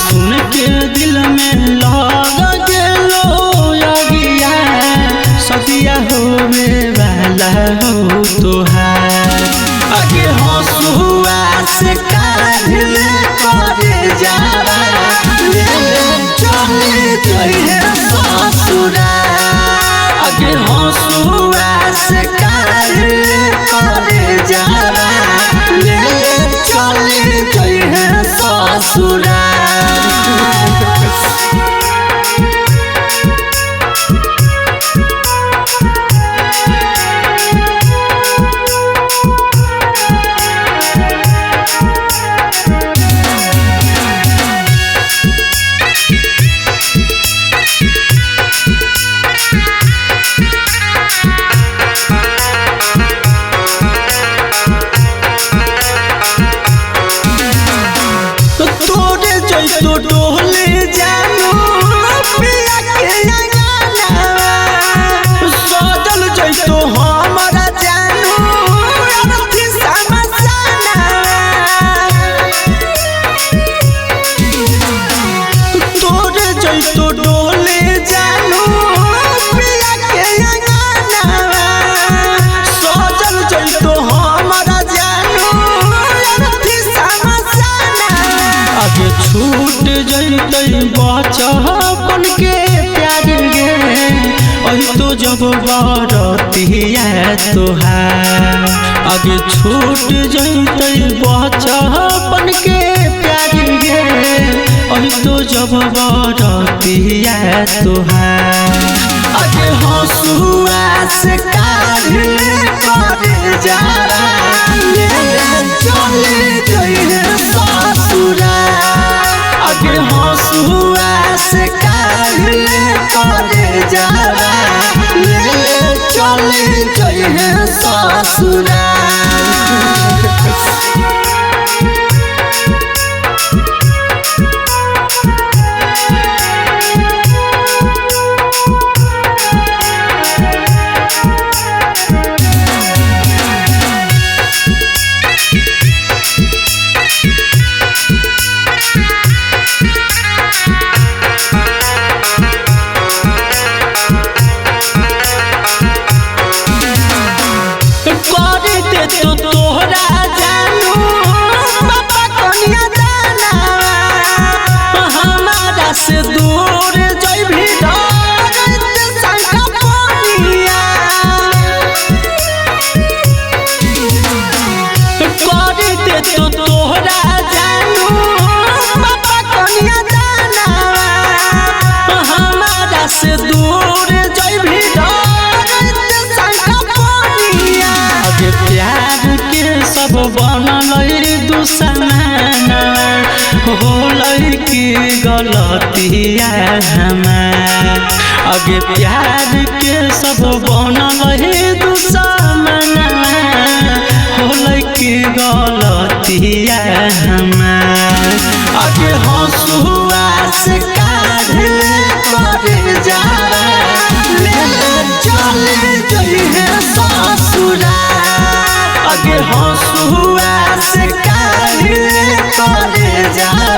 सुन के दिल में लग गेलो अगिया सदिया होवे वाला हो तोहार। आगे हंसुआ से काढ़ करे जावा ले चले जइहे ससुरा। आगे हंसुआ से काढ़ करे जावा ले चले जइहे ससुरा। तो डोले जानू प्रिया के अंगनावा सजल जइतो हमरा जानू अरथी समसानावा। तोरे जइतो डोले जानू प्रिया के अंगनावा सजल जइतो हमरा जानू अरथी समसानावा। आगे छूट जइतै बचपन के प्यार गे अहितो जब बरतिया तोहार। आगे छूट जइतै बचपन के प्यार गे अहितो जब बरतिया तोहार। आगे हंसुआ से काढ़ करे जावा ले चले जइहे ससुरा। आगे हंसुआ से काढ़ करे जावा ले चले जइहे ससुरा। तो तोहरा जानू पापा कनिया दाना हमारा से दूर जइबी डरत शंका पनिया। करते तो तोहरा जानू पापा कनिया दाना हमारा से दूर जइबी डरत शंका पनिया। आगे प्यार के सब बनल दुश्मना होलै की गलतिया हमार। आगे प्यार के सब बनल दुश्मना होलै की गलतिया हमार। आगे हंसुआ से काढ़ करे जावा ले चले जइहे ससुरा। आगे हंसुआ से काढ़ करे जावा